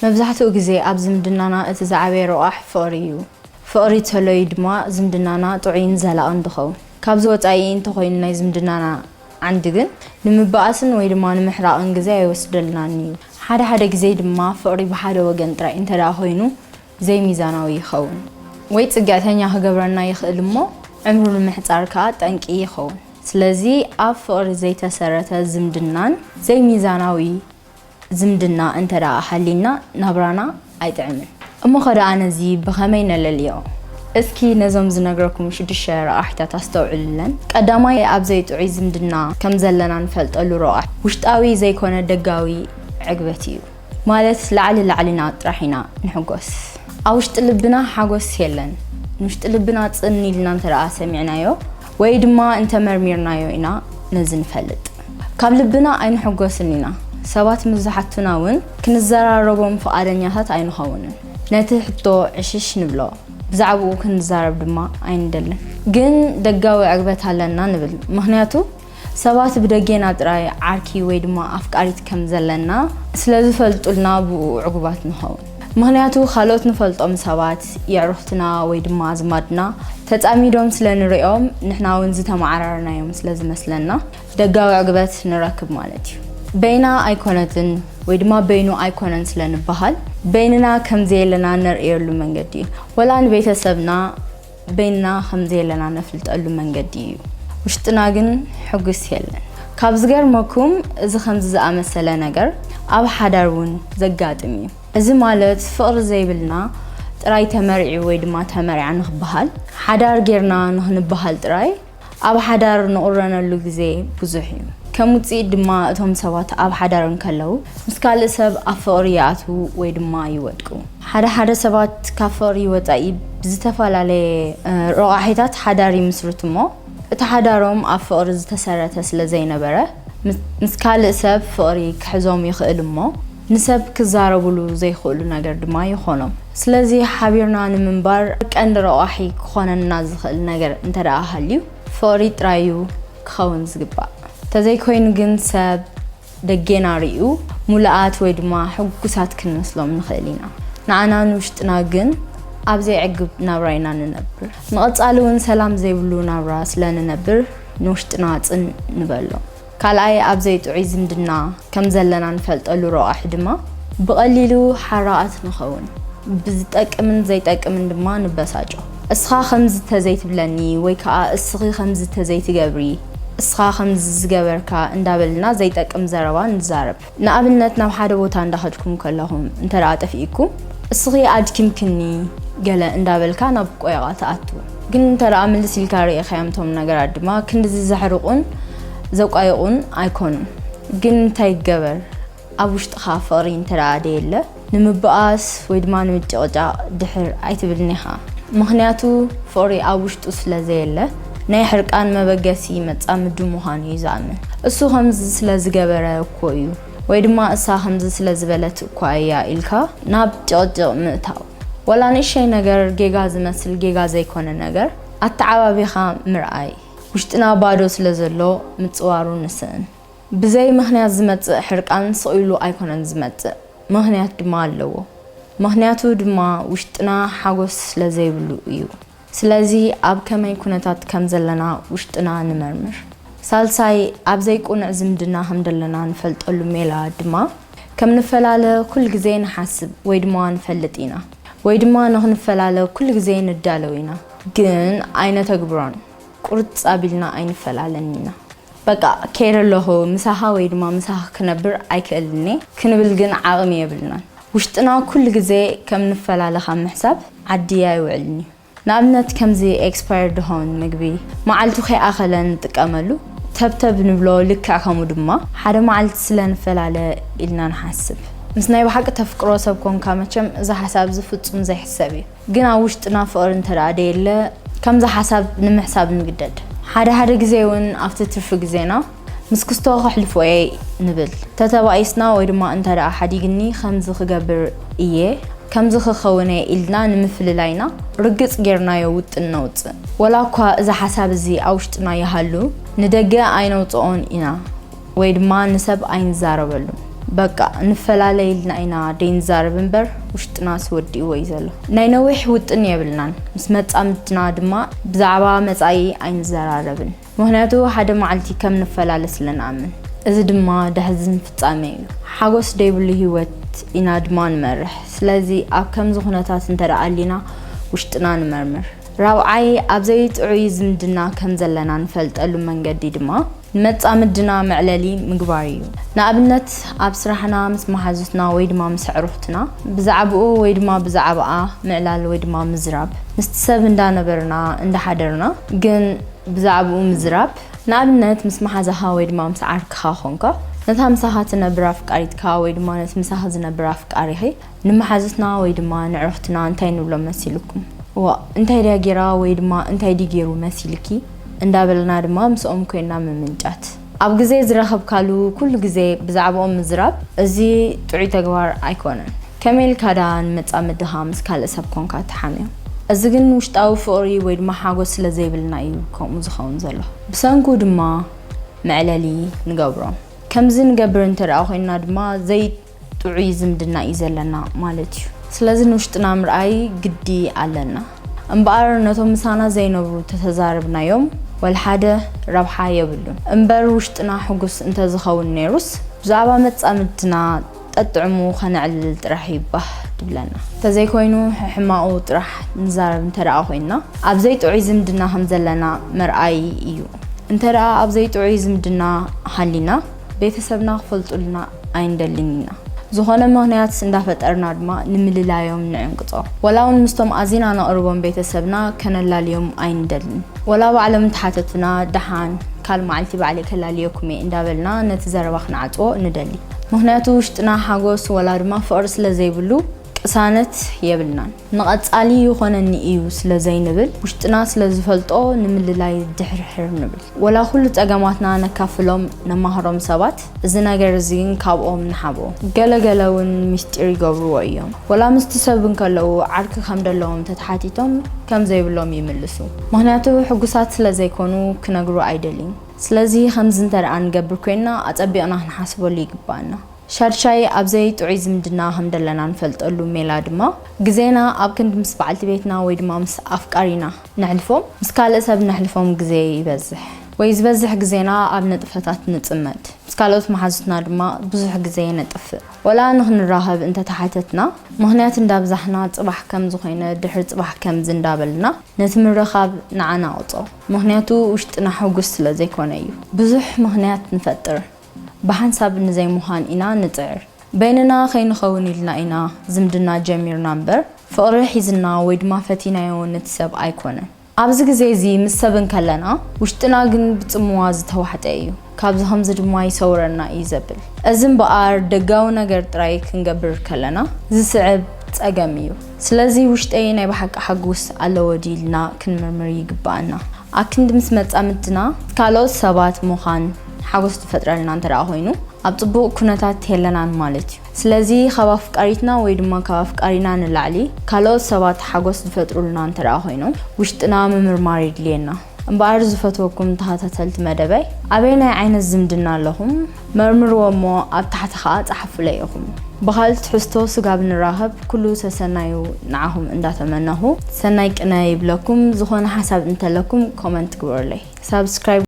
መብዛሕትኡ ግዜ ኣብ ዝምድናና እቲ ዝዓበየ ረቋሕ ፍቕሪ እዩ። ፍቕሪ ተለዩ ድማ ዝምድናና ጥዑይን ዘላቕን ዝኸውን። ካብዚ ወጻኢ እንተኾይኑ ናይ ዝምድናና ዓንዲ ግን ንምብኣስን ወይ ድማ ንምሕራቕን ግዜ ኣይወስደልናን እዩ። ሓደ ሓደ ግዜ ድማ ፍቕሪ ብሓደ ወገን ጥራይ እንተ ደኣ ኮይኑ ዘይሚዛናዊ ይኸውን ወይ ጽግዕተኛ ክገብረና ይኽእል እሞ ዕምሩ ንምሕጻር ከኣ ጠንቂ ይኸውን። ስለዚ ኣብ ፍቕሪ ዘይተሰረተ ዝምድናን ዘይሚዛናዊ ዝምድና እንተ ደኣ ሃሊና ናብራና ኣይጥዕምን። እሞ ኸ ደኣ ነዚ ብኸመይ ነለልዮ? እስኪ ነዞም ዝነግረኩም ሽዱሽተ ረቓሒታት ኣስተውዕሉለን። ቀዳማይ ኣብ ዘይጥዑይ ዝምድና ከም ዘለና ንፈልጠሉ ረቓሒ ውሽጣዊ ዘይኮነ ደጋዊ ዕግበት እዩ። ማለት ላዕሊ ላዕሊና ጥራሕ ኢና ንሕጎስ። ኣብ ውሽጢ ልብና ሓጎስ የለን። ንውሽጢ ልብና ጽን ኢልና እንተ ደኣ ሰሚዕናዮ ወይ ድማ እንተመርሚርናዮ ኢና ነዚ ንፈልጥ። ካብ ልብና ኣይንሕጎስን ኢና። ሰባት ምስ ዝሓቱና እውን ክንዘራረቦም ፍቓደኛታት ኣይንኸውንን። ነቲ ሕቶ ዕሽሽ ንብሎ። ብዛዕባኡ ክንዛረብ ድማ ኣይንደልን። ግን ደጋዊ ዕግበት ኣለና ንብል። ምኽንያቱ ሰባት ብደጌና ጥራይ ዓርኪ ወይ ድማ ኣፍቃሪት ከም ዘለና ስለ ዝፈልጡልና ብኡ ዕጉባት ንኸውን። ምኽንያቱ ካልኦት ንፈልጦም ሰባት፣ የዕሩኽትና ወይ ድማ ኣዝማድና ተጻሚዶም ስለ ንርእዮም ንሕና እውን ዝተመዓራረናዮም ስለ ዝመስለና ደጋዊ ዕግበት ንረክብ ማለት እዩ። በይና ኣይኮነትን ወይ ድማ በይኑ ኣይኮነን ስለ ንበሃል በይንና ከም ዘየለና ነርእየሉ መንገዲ እዩ። ወላ ንቤተሰብና በይንና ከም ዘየለና ነፍልጠሉ መንገዲ እዩ። ውሽጥና ግን ሕጉስ የለን። ካብ ዝገርመኩም እዚ ከምዚ ዝኣመሰለ ነገር ኣብ ሓዳር እውን ዘጋጥም እዩ። እዚ ማለት ፍቕሪ ዘይብልና ጥራይ ተመሪዑ ወይ ድማ ተመሪዓ ንክበሃል ሓዳር ጌርና ንክንበሃል ጥራይ ኣብ ሓዳር ንቑረነሉ ግዜ ብዙሕ እዩ። ከም ውጽኢት ድማ እቶም ሰባት ኣብ ሓዳር እንከለዉ ምስ ካልእ ሰብ ኣብ ፍቕሪ ይኣትዉ ወይ ድማ ይወድቁ። ሓደ ሓደ ሰባት ካብ ፍቕሪ ወጻኢ ብዝተፈላለየ እ፣ ረቋሒታት ሓዳር ይምስርቱ እሞ እቲ ሓዳሮም ኣብ ፍቕሪ ዝተሰረተ ስለ ዘይነበረ ምስ- ምስ ካልእ ሰብ ፍቕሪ ክሕዞም ይኽእል እሞ ንሰብ ክዛረቡሉ ዘይኽእሉ ነገር ድማ ይኾኖም። ስለዚ ሓቢርና ንምንባር ቀንዲ ረቋሒ ክኾነና ዝኽእል ነገር እንተ ደኣ ሃልዩ ፍቕሪ ጥራይ እዩ ክኸውን ዝግባእ። ተዘይኮይኑ ግን ሰብ ደጌና ርእዩ ሙሉኣት ወይ ድማ ሕጉሳት ክንመስሎም ንኽእል ኢና። ንዓና ንውሽጥና ግን ኣብ ዘይዕግብ ናብራ ኢና ንነብር። ንቐጻሊ እውን ሰላም ዘይብሉ ናብራ ስለ ንነብር ንውሽጥና ጽን ንበሎ። ካልኣይ ኣብ ዘይጥዑይ ዝምድና ከም ዘለና ንፈልጠሉ ረቋሒ ድማ ብቐሊሉ ሓራቓት ንኸውን። ብዝጠቅምን ዘይጠቅምን ድማ ንበሳጮ። እስኻ ከምዚ ተዘይትብለኒ ወይ ከኣ እስኺ ከምዚ ተዘይትገብሪ፣ እስኻ ከምዚ ዝገበርካ እንዳበልና ዘይጠቅም ዘረባ ንዛረብ። ንኣብነት ናብ ሓደ ቦታ እንዳኸድኩም ከለኹም እንተ ደኣ ጠፊእኩም እስኺ ኣድኪምክኒ ገለ እንዳበልካ ናብ ቆይቓ ትኣቱ። ግን እንተ ደኣ ምልስ ኢልካ ርኢኻዮም እቶም ነገራት ድማ ክንድዚ ዘሕርቑን ዘቋይቑን ኣይኮኑን። ግን እንታይ ይገበር ኣብ ውሽጥኻ ፍቕሪ እንተ ደኣ ደየለ ንምብኣስ ወይ ድማ ንምጭቕጫቕ ድሕር ኣይትብልን ኢኻ። ምኽንያቱ ፍቕሪ ኣብ ውሽጡ ስለ ዘየለ ናይ ሕርቃን መበገሲ መጻምዱ ምዃኑ እዩ ዝኣምን። እሱ ከምዚ ስለ ዝገበረ እኮ እዩ ወይ ድማ እሳ ከምዚ ስለ ዝበለት እኳ እያ ኢልካ ናብ ጭቕጭቕ ምእታው። ወላ ንእሸይ ነገር ጌጋ ዝመስል ጌጋ ዘይኮነ ነገር ኣተዓባቢኻ ምርኣይ። ውሽጥና ባዶ ስለ ዘሎ ምጽዋሩ ንስእን። ብዘይ ምኽንያት ዝመጽእ ሕርቃን ስቕ ኢሉ ኣይኮነን ዝመጽእ፣ ምኽንያት ድማ ኣለዎ። ምኽንያቱ ድማ ውሽጥና ሓጎስ ስለ ዘይብሉ እዩ። ስለዚ ኣብ ከመይ ኩነታት ከም ዘለና ውሽጥና ንመርምር። ሳልሳይ ኣብ ዘይቁኑዕ ዝምድና ከም ዘለና ንፈልጠሉ ሜላ ድማ ከም ንፈላለ ኩል ግዜ ንሓስብ ወይ ድማ ንፈልጥ ኢና ወይ ድማ ንክንፈላለ ኩል ግዜ ንዳለው ኢና፣ ግን ኣይነተግብሮን። ቁርጽ ኣቢልና ኣይንፈላለን ኢና። በቃ ከይረ ኣለኹ ምሳኻ ወይ ድማ ምሳኻ ክነብር ኣይክእልን እየ ክንብል ግን ዓቕሚ የብልናን። ውሽጥና ኩሉ ግዜ ከም ንፈላለ ካብ ምሕሳብ ዓዲ ኣይውዕልን እዩ። ንኣብነት ከምዚ ኤክስፓየር ድኸውን ምግቢ መዓልቱ ከይኣኸለ ንጥቀመሉ ተብተብ ንብሎ ልክዕ ከምኡ ድማ ሓደ መዓልቲ ስለ ንፈላለ ኢልና ንሓስብ። ምስ ናይ ብሓቂ ተፍቅሮ ሰብ ኮንካ መቸም እዚ ሓሳብ እዚ ፍጹም ዘይሕሰብ እዩ። ግን ኣብ ውሽጥና ፍቕሪ እንተ ደኣ ደየለ ከምዚ ሓሳብ ንምሕሳብ ንግደድ። ሓደ ሓደ ግዜ እውን ኣብቲ ትርፊ ግዜና ምስ ክስቶ ከሕልፎ እየ ንብል። ተተባኢስና ወይ ድማ እንተ ደኣ ሓዲግኒ ከምዚ ክገብር እየ ከምዚ ክኸውን እየ ኢልና ንምፍልላይና ርግጽ ጌርናዮ ውጥን ነውጽእ። ወላ እኳ እዚ ሓሳብ እዚ ኣብ ውሽጥና ይሃሉ ንደገ ኣይነውጽኦን ኢና ወይ ድማ ንሰብ ኣይንዛረበሉን። በቃ ንፈላለ ኢልና ኢና ደይንዛረብ እምበር ውሽጥናስ ወዲእዎ እዩ ዘሎ። ናይ ነዊሕ ውጥን የብልናን። ምስ መጻምድና ድማ ብዛዕባ መጻኢ ኣይንዘራረብን። ምኽንያቱ ሓደ መዓልቲ ከም ንፈላለ ስለ ንኣምን። እዚ ድማ ደሕዝን ፍጻሜ እዩ። ሓጎስ ደይብሉ ህይወት ኢና ድማ ንመርሕ። ስለዚ ኣብ ከምዚ ኩነታት እንተ ደኣ ኣሊና ውሽጥና ንመርምር። ራብዓይ፣ ኣብ ዘይጥዑይ ዝምድና ከም ዘለና ንፈልጠሉ መንገዲ ድማ ንመጻምድና መዕለሊ ምግባር እዩ። ንኣብነት ኣብ ስራሕና ምስ መሓዙትና ወይ ድማ ምስ ኣዕሩኽትና ብዛዕባኡ ወይ ድማ ብዛዕባኣ ምዕላል ወይ ድማ ምዝራብ። ምስቲ ሰብ እንዳነበርና እንዳሓደርና ግን ብዛዕባኡ ምዝራብ። ንኣብነት ምስ መሓዛኻ ወይ ድማ ምስ ዓርክኻ ኾንካ ነታ ምሳኻ ትነብር ኣፍቃሪትካ ወይ ድማ ነቲ ምሳኻ ዝነብር ኣፍቃሪኺ ንመሓዙትና ወይ ድማ ንዕሩኽትና እንታይ ንብሎ መሲልኩም? ዋ እንታይ ድያ ጌራ ወይ ድማ እንታይ ድዩ ጌሩ መሲልኪ? እንዳበልና ድማ ምስኦም ኮይና ምምንጫት። ኣብ ግዜ ዝረኸብካሉ ኩሉ ግዜ ብዛዕባኦም ምዝራብ እዚ ጥዑይ ተግባር ኣይኮነን። ከመይ ኢልካ ደኣ ንመጻምድኻ ምስ ካልእ ሰብ ኮንካ ትሓምዮ? እዚ ግን ውሽጣዊ ፍቕሪ ወይ ድማ ሓጎስ ስለ ዘይብልና እዩ ከምኡ ዝኸውን ዘሎ። ብሰንኩ ድማ መዕለሊ ንገብሮም። ከምዚ ንገብር እንተ ደኣ ኮይንና ድማ ዘይጥዑይ ዝምድና እዩ ዘለና ማለት እዩ። ስለዚ ንውሽጥና ምርኣይ ግዲ ኣለና። እምበኣር ነቶም ምሳና ዘይነብሩ ተተዛረብናዮም ወላ ሓደ ረብሓ የብሉን። እምበር ውሽጥና ሕጉስ እንተ ዝኸውን ነይሩስ ብዛዕባ መጻምድትና ጠጥዕሙ ከነዕልል ጥራሕ እዩ ባህ ድብለና። እንተዘይኮይኑ ሕሕማቑ ጥራሕ ንዛረብ እንተ ደኣ ኮይንና ኣብ ዘይጥዑይ ዝምድና ከም ዘለና መርኣዪ እዩ። እንተ ደኣ ኣብ ዘይጥዑይ ዝምድና ሃሊና ቤተሰብና ክፈልጡልና ኣይንደልን ኢና። ዝኾነ ምኽንያት እንዳፈጠርና ድማ ንምልላዮም ንዕንቅጾ። ወላ እውን ምስቶም ኣዚና ነቕርቦም ቤተሰብና ከነላልዮም ኣይንደልን። ወላ ባዕሎም እንተሓተቱና ደሓን ካልእ መዓልቲ ባዕለይ ከላልየኩም እየ እንዳበልና ነቲ ዘረባ ክንዓጽዎ ንደሊ። ምኽንያቱ ውሽጥና ሓጎስ ወላ ድማ ፍቕሪ ስለ ዘይብሉ ቅሳነት የብልናን። ንቐጻሊ ይኾነኒ እዩ ስለ ዘይንብል ውሽጥና ስለ ዝፈልጦ ንምልላይ ድሕርሕር ንብል። ወላ ኩሉ ጸገማትና ነካፍሎም ነማህሮም ሰባት እዚ ነገር እዚ ግን ካብኦም ንሓብኦ። ገለ ገለ እውን ምስጢር ይገብርዎ እዮም። ወላ ምስቲ ሰብ እንከለዉ ዓርኪ ከም ደለዎም ተተሓቲቶም ከም ዘይብሎም ይምልሱ። ምኽንያቱ ሕጉሳት ስለ ዘይኮኑ ክነግሩ ኣይደልዩን። ስለዚ ከምዚ እንተ ደኣ ንገብር ኮይንና ኣጸቢቕና ክንሓስበሉ ይግባኣና። ሻድሻይ ኣብ ዘይጥዑይ ዝምድና ከም ደለና ንፈልጠሉ ሜላ ድማ ግዜና ኣብ ክንዲ ምስ በዓልቲ ቤትና ወይ ድማ ምስ ኣፍቃሪና ነሕልፎም ምስ ካልእ ሰብ ነሕልፎም ግዜ ይበዝሕ ወይ ዝበዝሕ ግዜና ኣብ ንጥፈታት ንጽመድ ምስ ካልኦት መሓዙትና ድማ ብዙሕ ግዜ ነጥፍእ። ወላ ንኽንራኸብ እንተተሓተትና ምኽንያት እንዳብዛሕና ጽባሕ ከምዚ ኮይነ ድሕሪ ጽባሕ ከምዚ እንዳበልና ነቲ ምርኻብ ንዓናቕጾ። ምኽንያቱ ውሽጥና ሕጉስ ስለ ዘይኮነ እዩ። ብዙሕ ምኽንያት ንፈጥር። ብሓንሳብ ንዘይምዃን ኢና ንጽዕር። በይንና ከይንኸውን ኢልና ኢና ዝምድና ጀሚርና እምበር ፍቕሪ ሒዝና ወይ ድማ ፈቲናዮ ነቲ ሰብ ኣይኮነን። ኣብዚ ግዜ እዚ ምስ ሰብ እንከለና ውሽጥና ግን ብጽምዋ ዝተዋሕጠ እዩ። ካብዚ ከምዚ ድማ ይሰውረና እዩ ዘብል። እዚ እምበኣር ደጋዊ ነገር ጥራይ ክንገብር ከለና ዝስዕብ ጸገም እዩ። ስለዚ ውሽጠይ ናይ ብሓቂ ሓጉስ ኣለዎ ድዩ ኢልና ክንምርምር ይግብኣና። ኣክንዲ ምስ መጻምድትና ካልኦት ሰባት ምዃን ሓጎስ ዝፈጥረልና እንተ ደኣ ኮይኑ ኣብ ጽቡቕ ኩነታት የለናን ማለት እዩ። ስለዚ ካብ ኣፍቃሪትና ወይ ድማ ካብ ኣፍቃሪና ንላዕሊ ካልኦት ሰባት ሓጎስ ዝፈጥሩልና እንተ ደኣ ኮይኖም ውሽጥና ምምርማር የድልየና። እምበኣር ዝፈትወኩም ተኸታተልቲ መደበይ ኣበየናይ ዓይነት ዝምድና ኣለኹም? መርምርዎ እሞ ኣብ ታሕቲ ኸኣ ጸሓፉለይ ኢኹም። ብኻልእ ትሕዝቶ ስጋብ ንራኸብ ኩሉ ሰሰናዩ ንዓኹም እንዳተመነኹ ሰናይ ቅነ ይብለኩም። ዝኾነ ሓሳብ እንተለኩም ኮመንት ግበሩለይ። ሳብስክራይብ